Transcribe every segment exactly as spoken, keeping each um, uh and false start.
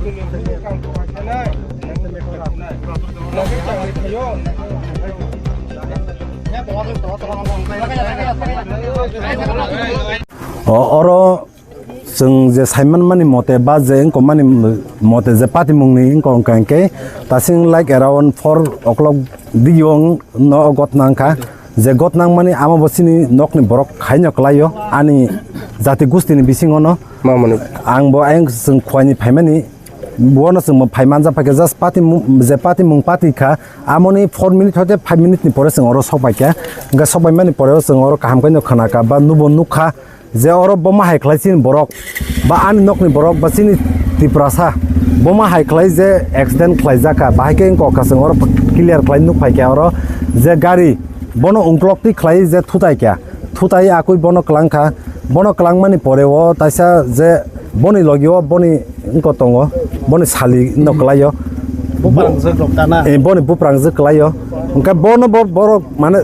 O, oro chwng je saimanmani mote ba je wngkokmani mote je patimungni wngkok hwnkha hwnkhe, tasing like around four o'clock digio no gotna wngkha. Je gotna wngmani amo bo chini nokni borok khaino kwlaio ani jati gustini bisingono. Mamani. Ang bo ayang chwng khuaini phaimani bono chwng bo phai manja phaikha, just patimung, je patimung pati kha, amoni four minute hoite five minute ni pore chwng oro sok paikha. Hwnkhe sok paimani pore o chwng oro kaham khe no khwnakha ba nubo nukha je oro boma hai khlai chini borok ba ani nokni borok ba chini Tiprasa boma hai khlai je accident khlaijakha, bahai khe wngkha chwng oro clear khlai nuk phaikha oro je gari bono ungklok twi khlai je thutai kha. Thutai akui bono kwlangkha. Bono kwlangmani pore o taisa je boni logi o boni wngko tongo, boni sali no kwlaio. Buprang jwk rok tana. Eh, boni buprang jwk kwlaio. Hwnkhe bono bo borok mane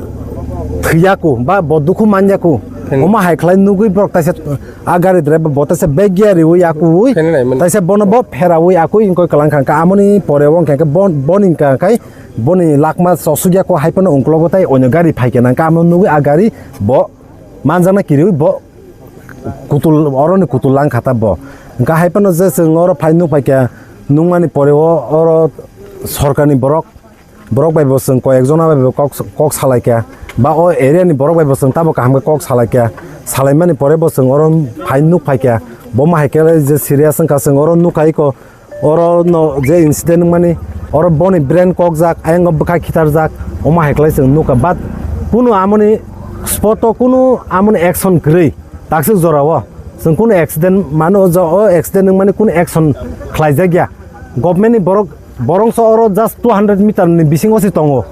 thwiyaku ba bo dukhu manyaku. Hmm. Omo hai khlai nugui borok taisa a gari driver bo taisa bag gear riui akui. Phene nai mani. Taisa bono bo pheraui akui wngkoi kwlangkha. Hwnkhe amoni pore o hwnkhe bon-, boni hwnkha khai boni lakma chosugya ko hai phano ungklogo tai onyo gari phaikhe nangkha amo nugui a gari bo manjakna kiriui bo kutul, oroni kutul lang kha ta bo. Hwnkha hai phano je chwng oro phai nuk phaikha, nukmani pore o oro sorkarni borok, borok bai bo chwng koi ekjona bai bo kok, kok salaikha. Ba o area ni borok bai bo chwng tamo kaham khe kok salaikha. Salaimani pore bo chwng oro phai nuk phaikha. Bo ma hai khe je serious wngkha chwng oro nukha iko. Oro no je incident wngmani, oro boni brain kokjak, ayang bwkha khitarjak, omo hai khlai chwng nukha. But kunu amoni spot o kunu amoni action kwrwi, takswk jora o chwng kunu accident mano, o accident wngmani kunu action khlaijakya. Government ni borok, borongso oro just two hundred meter ni bisingo se tongo.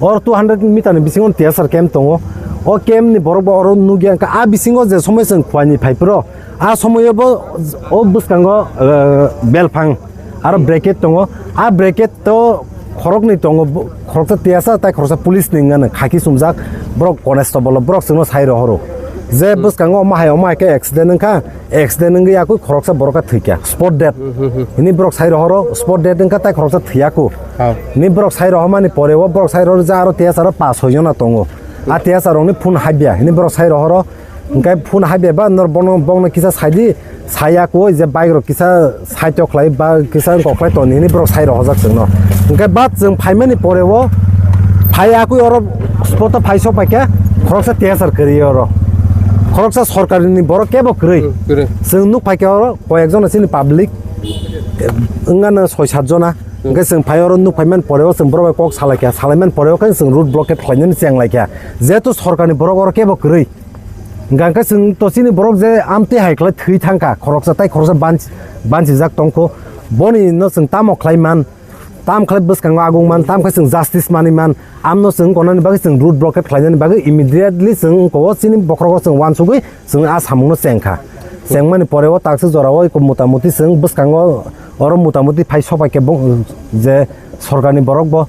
Oro two hundred meter ni bisingo T S R camp tongo. O camp ni borok bo oro nukya, hwnkha a bisingo je somoi chwng khuani phai phuru, a somoio bo o bwskango, eh, belphang aro bracket tongo. A bracket to khoroknwi tongo, bo-, khoroksa T S R tai khoroksa police ni wngmano khaki chumjak, borok constable, borok chwngno sai rohoro je bwskango omo hai omo hai khe accident wngkha. Accident wngwi yakui khoroksa borok khe thwikha, spot dead. Hmm, hmm, hmm. Hini borok sai rohoro, spot dead wngkha, tai khoroksa thwiyaku. Ha. Hini borok sai rohormani pore o borok sai rohor je aro T S R o pas soi jona tongo. A T S R rokni phone habya, hini borok sai rohoro, hwnkhe phone habya ba nor bono, bongno kisa saidi, sayaku je bike rok kisa side o khlai ba kisa wngkok khlai toni hini borok sai rohorjak chwngno. Hwnkhe bat chwng phaimani pore o phai yakui oro spot o phai sok paikha, khoroksa T S R kwrwi oro. Khoroksa sorkarini borok kebo kwrwi. Hmm, kwrwi. Chwng nuk phaikha oro. Koyekjon chini public, eh, wngano soi sat jona. Hmm. Hwnkhe chwng phai oro nuk phaimani pore o chwng borok bai kok salaikha, salaimani pore o khe chwng road blockade khlainani chenglaikha. Jehetu sorkarni borok oro kebo kwrwi. Hwnkhe chwng to chini borok je amtwi hai khlai thwi thangkha, khoroksa tai khoroksa banch-, banchijak tongkho. Boni no chwng tamo khlai man, tam khlai bwskango agungman, tam khe chwng justice manwi man. Amno chwng konani bagwi chwng road blockade khlainani bagwi immediately chwng wngkho o chini bokhorogo chwng uansugwi chwng a samungno chengkha. Chengmani pore o takswk jorao eko mota moti chwng bwskango oro mota moti phai sopai khe bo je sorkarni borok bo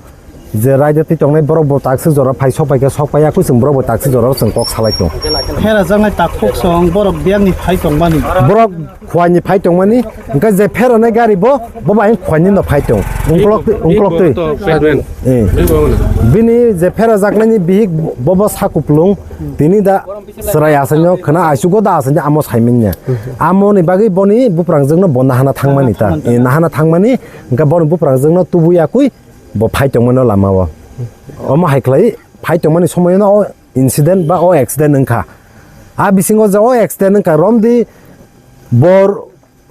je raida twi tongnai borok bo takswk jora phai sopai khe sok pai yakui chwng borok bo takswk jorao chwng kok salai tongo. Pherajaknai takhuk song borok biyangni phai tongmani. Borok Khuaini phai tongmani, hwnkhe je pheranai gari bo, bo bai khuaini no phai tong. Ungkolok twi, ungkolok twi. Eh. Bini je pherajaknaini bihik bo, bo sa kuplung, tini da chwrai asaino khwna aisugo da asaino amo saimanya. Amoni bagwi boni buprangjwkno bo nahana thangmani ta. Eh, nahana thangmani, hwnkhe boni buprangjwkno tubui yakui bo phai tongmano lamao. Omo hai khlai phai tongmani somoyono o incident ba o accident wngkha. A bisingo je o accident wngkha, romdi bor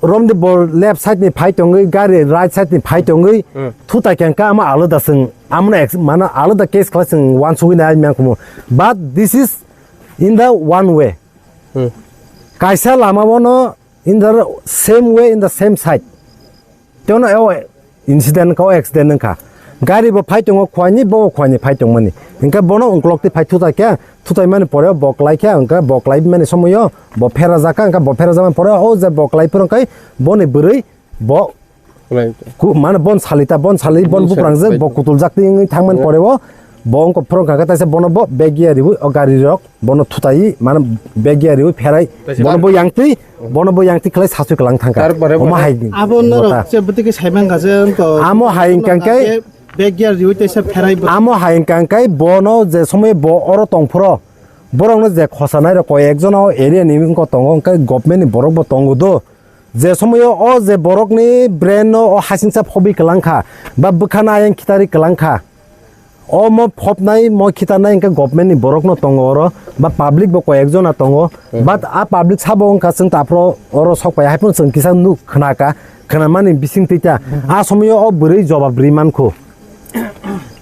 Romdi bo left side ni phai tongwi, gari right side ni phai tongwi, hmm, thutai khe hwnkhe ama alada chwng, amno ex-, mano alada case khlai chwng uansugwi nai mangkhumu. But this is in the one way. Hmm. Kaisa lama bono in the same way, in the same side. Teno o incident wngkha, o accident wngkha. Gari bo phai tongo khuaini, bo khuaini phai tongmani. Hwnkhe bono ungkolok twi phai thutai khe, thutai mani pore bo kwlai khe, hwnkhe bo kwlai mani somoio bo phera jakha, hwnkhe bo phera jakmani pore o je bo kwlai phuru hwnkhe boni bwrwi bo kwlai. Ku-, mane bon salita, bon sali, bon buprangjak, bo kutuljak twi wngwi thangmani pore o Bo wngkha phwrwng kha khe taisa bono bo bag ya riwi o gari rok bono thutai mane bag ya riwi pherai bono bo yang twi bono bo yang twi khlai saswi kwlang thangkha. Tarpore omo bo hai abo norok mota. Se bwtwi khe sai mankha je wngkha. Amo hai wngkha khe bag ya riwi taisa pherai bo. Amo hai wngkha khe bono je somoi bo oro tong phro borokno je khosa nai rok koi ekjon o area ni wngkha tongo wngkha government ni borok bo tongo do. Je somoyo o je borokni brain no o hasingsa phobi kwlang kha, ba bwkhano ayang khitari kwlang kha, omo phopnai, mo khitarnai hwnkhe government ni borokno tongo oro, ba public bo koi ekjona tongo, but a public sabo wngkha chwng taphro oro sok pai, haiphano chwng kisa nuk khna kha, khnamani bising twi ta, a somoyo o bwrwi jobab ri mankho.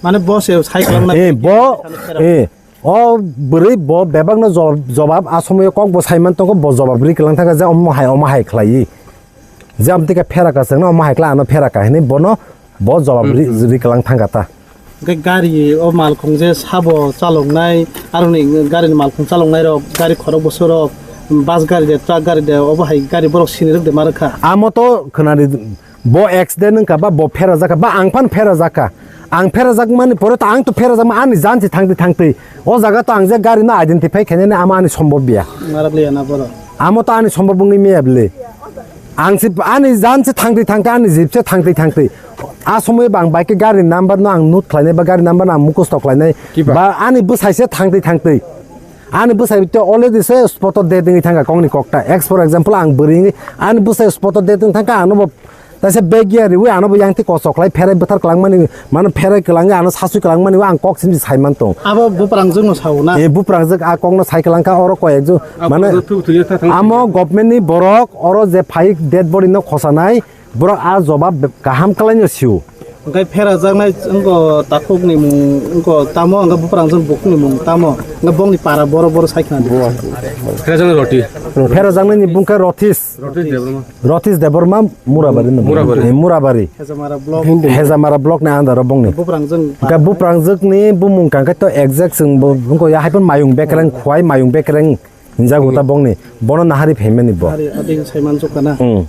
Mane bo se sai kwlang na. Eh, bo, eh, O bwrwi bo bebakno jobab, jobab a somoyo kok bo saiman tongo, bo jobab ri kwlang thangkha je omo hai, omo hai khlaiwi. Je amtwi khe pheraka chwngno omo hai khlai ano pheraka hinwi bono bo jobab ri, ri kwlang thangkha ta. Hwnkhe gari o malkhung je sabo chaloknai, aroni garini malkhung chaloknairok, gari khorok bwswkrok, bus gari de, truck gari de, obo hai gari borok sinirok de ma rwkha. Amo to khwnadi. Bo accident wngkha ba bo pherajak kha ba ang phano pherajak kha. Ang pherajak mani pore to ang to pherajak ma ani jan se thangtwi thangtwi. O jaga to ang je gari no identify khainani ama ani sombobya. Narap liya na boro. Amo to ani sombob wngwi maya bwle. Ang se ani jan se thangtwi thangtwi ani jib se thangtwi thangtwi. A somoy bang bike gari number no ang note khlainai ba gari number no ang mukhusto khlainai. Kiba? Ba ani bwsai se thangtwi thangtwi. Ani bwsai to already se spot o dead wngwi thangkha kongni kokta. Ex for example ang bwrwi wngwi ani bwsai spot o dead wngwi thangkha ano bo Taisa bag ya riwi ano bo yang twi kosok khlai pherai bwthar kwlangmani, mano pherai kwlangwi ano saswi kwlangmani o ang kok simi sai man tong. Abo buprangjwkno sao na? Eh, buprangjwk a kokno sai kwlangkha oro koi ekjwk, mane amo government ni borok oro je phai dead body no khosanai borok a jobab kaham kwlaino sio. Hwnkhe pherajaknai wngkha takhukni mung wngkha tamo, hwnkhe buprangjwk bukhukni mung tamo, hwnkhe bongni para boro boro sai khna di. Pherajaknai roti. Pherajaknaini bung khe Rothis. Rothis Debbarma. Rothis Debbarma Murabari no. Murabari. Eh, Murabari. Hejamara block. Hejamara block ni under o bongni. Buprangjwk. Hwnkhe buprangjwk ni bumung kangkhe to exact chwng bo wngkha ya haipon mayung bekreng khwai mayung bekreng hinjago ta bongni. Bono nahari phaimani bo. Hari ading saiman jokana. Hmm.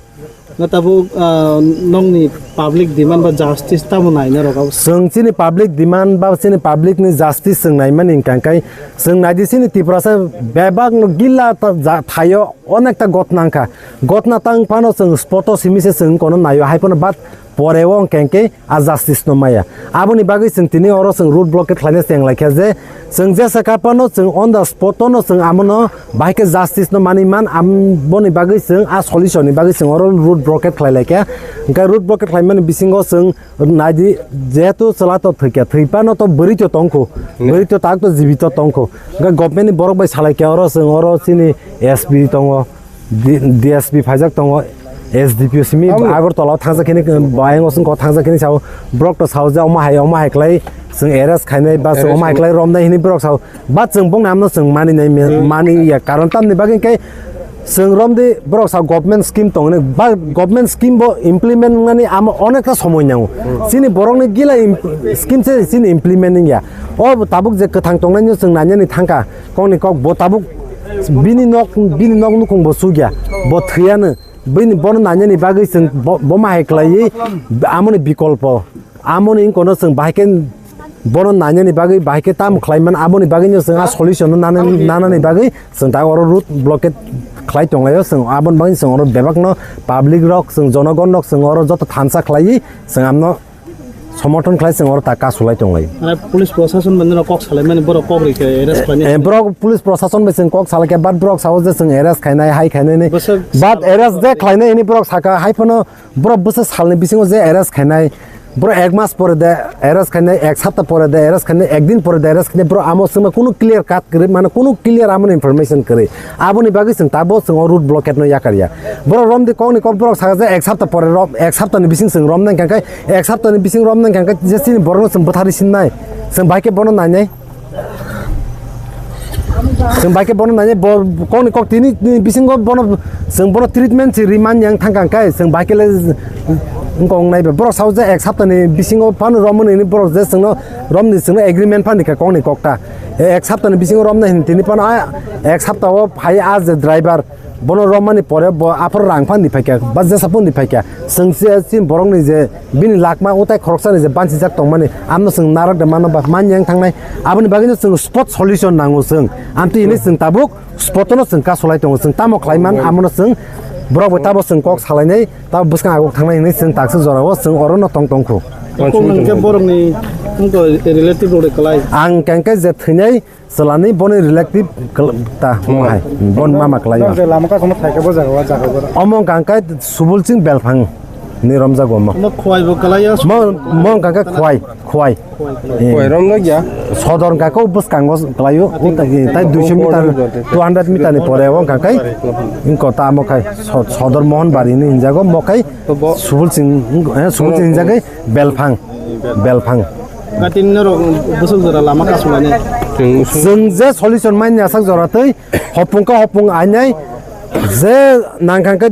Na tabuk, ah, nongni public demand ba justice tamo naina rok abo. Chwng chini public demand ba chini public ni justice chwng naimani hwnkha khe chwng naidi chini Tiprasa bebak no gila ta ja thaio. Onekta gotna wngkha. Gotna tang phano chwng spoto simi se chwng kono naio, hai phano but pore o hwnkhe hwnkhe a justice no maya. Aboni bagwi chwng tini oro chwng road blockade khlaina cheng laikha je chwng jesa kha phano chwng on the spot no chwng amono bahai khe justice no manwi man, aboni bagwi chwng a solution ni bagwi chwng oro road blockade khlai laikha. Hwnkhe road blockade khlaimani bisingo chwng Naidi, jehetu chwla to thwikya, thwi phano to bwrwi to tongkho, bwrwi to tak to jibito tongkho. Hwnkhe government ni borok bai salai khe oro chwng oro chini S P tongo, D-, D S P phaijak tongo, S D P O simi Agartala o thangjak hini, bayang o chwng kok thangjak hini sao, borok to sao je omo hai, omo hai khlai chwng arrest khainai ba chwng omo hai khlai romnai hini borok sao. Ba chwng bongni amno chwng mani nai me-, mani ya, karon tamni bagwi khe chwng romdi borok sa government scheme tong hwnwi, ba government scheme bo implement wngnani amo onekta somoi nango. Chini borokni gila im-, scheme se chini implement wngya. O tabuk je kwthang tongnaino chwng nainani thangkha, kokni kok bo tabuk bini nok, bini nok nukhung bo chukya, bo thwiyano. Bini bono nainani bagwi chwng bo, bo ma hai khlaiwi amoni bikolpo. Amoni wngkono chwng bahai khe bono nainani bagwi, bahai khe tamo khlai man, aboni bagwino chwng a solution no nana-, nanani bagwi chwng ta oro road blockade khlai tonglaio. Chwng aboni bagwi chwng oro bebakno public rok, chwng jonogon rok chwng oro joto thansa khlaiwi chwng amno somorthon khlai chwng oro ta kasulai tonglaio. Mane police prosason bai nino kok salaimani borok kok rikhe arrest khlainai. Eh, borok police prosason bai chwng kok salaikha, but borok sao je chwng arrest khainai, hai khainai ni. But arrest je khlainai hini borok saka, hai phano Borok bwswk salni bisingo je arrest khainai, borok ek mas pore de arrest khainai, ek sapta pore de arrest khainai, ek din pore de arrest khainai, borok amo swngma kunu clear cut kwrwi, mane kunu clear amo information kwrwi. Aboni bagwi chwng tabuk chwng o road blockade no yakar ya. Borok romdi kokni kok borok saka je ek sapta pore rom, ek sapta ni bising chwng romna hwnkha khe, ek sapta ni bising romna hwnkha khe je chini borok no chwng bwtharwi sinnai, chwng bai khe bono nainai. Chwng bai khe bono nainai, bo kokni kok tini, tini bisingo bono, chwng bono treatment se ri man yang thang kang kai, chwng bai khe le wng kok nai be. Borok sao je ek sapta ni bisingo phano romoni hwnwi borok je chwngno romni chwngno agreement phani kha kokni kokta. E ek sapta ni bisingo romnai hwnwi tini phano a ek sapta o phai a je driver, Bono romani pore bo aphuru rang phano di phaikha, ba jesa phano di phaikha. Chwng se, chini borokni je bini lakma utai khoroksani je bansijak tongmani, amno chwng narwk de mano ba, man yang thangnai. Aboni bagwino chwng spot solution nango chwng. Amtwi hwnwi chwng tabuk spot-ono chwng kasolai tongo. Chwng tamo khlai man, amono chwng borok bai tabo chwng kok salainai, tabo bwskang aguk thangnai hwnwi chwng takswk jorao chwng orono tong tongkhu. Kok nang khe borokni wngkha relative rok de kwlai. Ang kengkhe je thwinai Chwlani boni relative kl-, ta, omo hai, bon mama kwlaio. Lama kasama thaika bo jaga, o jaga bo. Omo hwnkha khe Subul Singh Belphang ni romjago omo. Omo Khowai bo kwlaio. Mo, mo hwnkha khe Khowai, Khowai. Eh. Khowai romjak ya? Sodor hwnkha khe o bwskango kwlaio, o tai, tai duiso meter, two hundred meter ni pore o hwnkha khe, wngkha ta omo khai, so-, Sodor Mohon Bari ni hinjago, omo khai Subul Singh, eh, Subul Singh hinjagwi Belphang, Belphang. Gatin norok bwswk jora lama kasumani. Chwng je solution manya sak jora twi hopung ka hopung ainai je nangkang khe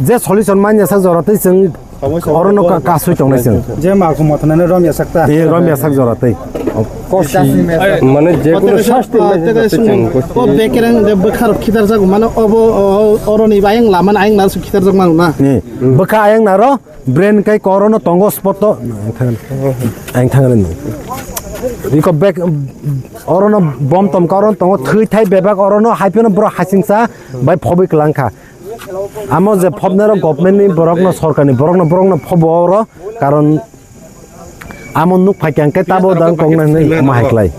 je solution manya sak jora twi chwng orono ka-, kasui tongnai chwng. Je ma khumotnani romya sakta. Eh, romya sak jora twi. Kosi. Mane je kono sasti manya sakta chwng kosi. O bekereng de bwkharok khitarjak mano obo o-, oroni bayang laman ayang narsuk khitarjak mano na. Eh, bwkha ayang naro Brain kai korono tongo spot to. Ang thang rin. Iko bek orono bom tom koron tongo thwi thai bebak orono haipeno bro hasingsa bai phobwi klangkha. Amo je phobnero government ni borokno sorkar ni borokno borokno phobo oro karon amo nuk phai kang kai tabo dang kong nang nai ma hai klai.